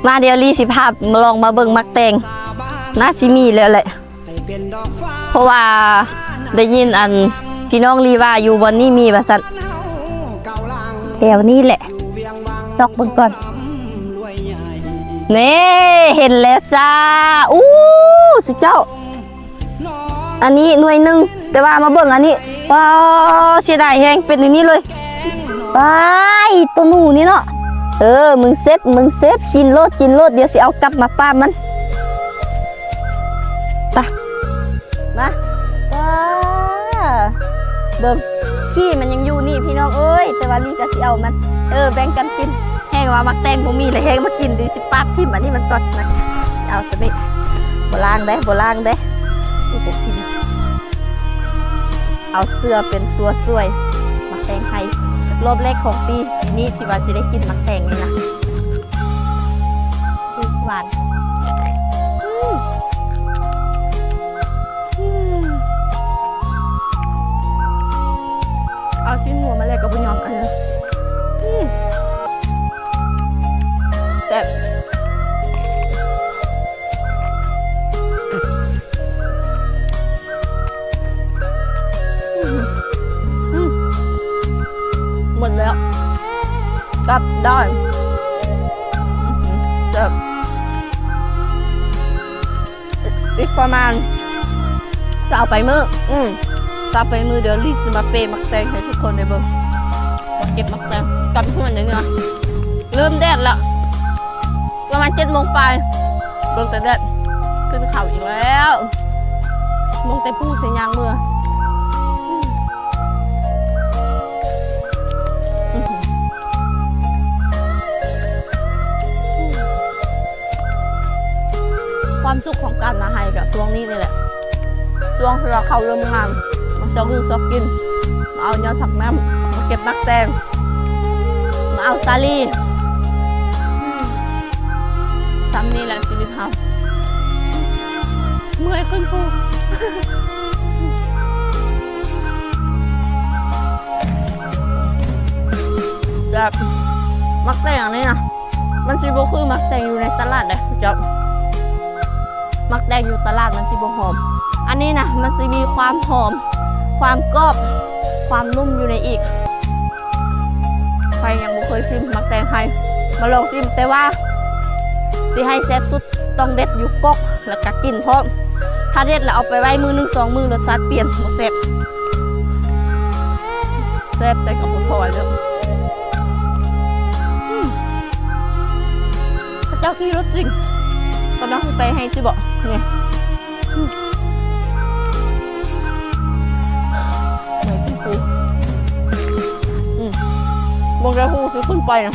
ມາ ດຽວລີຊິພາລອງມາເບິ່ງໝາກແຕງ ໜ້າຊິມີແລ້ວແຫຼະ ເພາະວ່າໄດ້ຍິນອັນພີ່ນ້ອງລີວ່າຢູ່ບ່ອນນີ້ມີວ່າຊັ້ນ ແຖວນີ້ແຫຼະ ຊອກເບິ່ງກ່ອນ ເນ່ ເຫັນແລ້ວຈ້າ ອູ້ ສຸເຈົ້າ ອັນນີ້ໜ່ວຍໜຶ່ງ ແຕ່ວ່າມາເບິ່ງອັນນີ້ ປາ ເສຍດາຍແຮງ ເປັນອັນນີ້ເລີຍ ປາຍ ໂຕໜູນີ້ເນາະ ເອີ ມຶງເຊັດ ມຶງເຊັດ ກິນໂລດ ກິນໂລດ ດຽວຊິເອົາກັບມາປ້າມມັນ ໄປ ມາ ປາ ເບິ່ງ ຂີ້ມັນຍັງຢູ່ນີ້ພີ່ນ້ອງເອີຍ ແຕ່ວ່າລີກໍຊິເອົາມັນ ເອີ ແບ່ງກັນກິນ ແຮງວ່າໝາກແຕງບໍ່ມີ ແລ້ວແຮງມາກິນ ດີຊິປາດຖິ້ມອັນນີ້ມັນກ່ອນນະ ເອົາຊະນີ້ ບໍ່ລ້າງເດ້ ບໍ່ລ້າງເດ້ ບໍ່ກິນ ເອົາເສື້ອເປັນຕົວຊ່ວຍ ໝາກແຕງໄຮ ຮອບແລກຂອງປີ ປີນີ້ທີ່ວ່າຊິໄດ້ກິນໝາກແຕງນີ້ນະ ຫວານ ອືມ ອືມ ເອົາຊີ້ນງົວມາແລກກັບບຸນຍອມ ເອີ ອືມ ແຊບ ອືມ ໝົດແລ້ວ ກັບດ້າຍ ອືມ ແຊບ ອີກປະມານຊາວປາຍມື້ ອືມ ຊາວປາຍມື້ ດຽວລີຊິມາເປໝາກແຕງໃຫ້ທຸກຄົນໄດ້ເບິ່ງ ມາເກັບໝາກແຕງກັບເພື່ອນເດ້ເນາະ ເລີ່ມແດດແລ້ວ ປະມານເຈັດໂມງປາຍ ເບິ່ງແຕ່ແດດ ຂຶ້ນເຂົາອີກແລ້ວ ເບິ່ງແຕ່ຜູ້ຊິຍ່າງເມືອ ອືມ ຄວາມສຸກຂອງການມາໄຮ່ກໍຊ່ວງນີ້ນີ້ແຫຼະ ຊ່ວງທີ່ວ່າເຂົ້າເລີ່ມງາມ ມາຊອກຢູ່ຊອກກິນ ມາເອົາຍອດຜັກນ້ຳ ມາເກັບໝາກແຕງ ມາເອົາສາລີ ອືມ ຊ່ຳນີ້ແຫຼະຊີວິດເຮົາ ເມື່ອຍຂຶ້ນພູ ແບບ ໝາກແຕງອັນນີ້ນະ ມັນຊິບໍ່ຄືໝາກແຕງຢູ່ໃນຕະຫຼາດເດ້ເຈົ້າ ໝາກແຕງຢູ່ຕະຫຼາດມັນຊິບໍ່ຫອມ ອັນນີ້ນະ ມັນຊິມີຄວາມຫອມ ຄວາມກອບ ຄວາມນຸ້ມຢູ່ໃນອີກ ໃຜຍັງບໍ່ເຄີຍຊິມໝາກແຕງໄຮ່ ມາລອງຊິມ ແຕ່ວ່າຊິໃຫ້ແຊບສຸດ ຕ້ອງເດັດຢູ່ກົກ ແລ້ວກະກິນພ້ອມ ຖ້າເດັດແລ້ວເອົາໄປໄວ້ມື້ໜຶ່ງສອງມື້ ລົດຊາດປ່ຽນ ບໍ່ແຊບ ແຊບແຕ່ກັບບໍ່ພໍເດີ ອືມ ເຂົາເຈົ້າຂີ່ລົດຈິງ ກຳລັງຊິໄປໃຫ້ຊິເບາະ ນີ້ ອືມ ເມື່ອຍຂຶ້ນພູ ອືມ ເບິ່ງແຕ່ພູຊິຂຶ້ນໄປນະ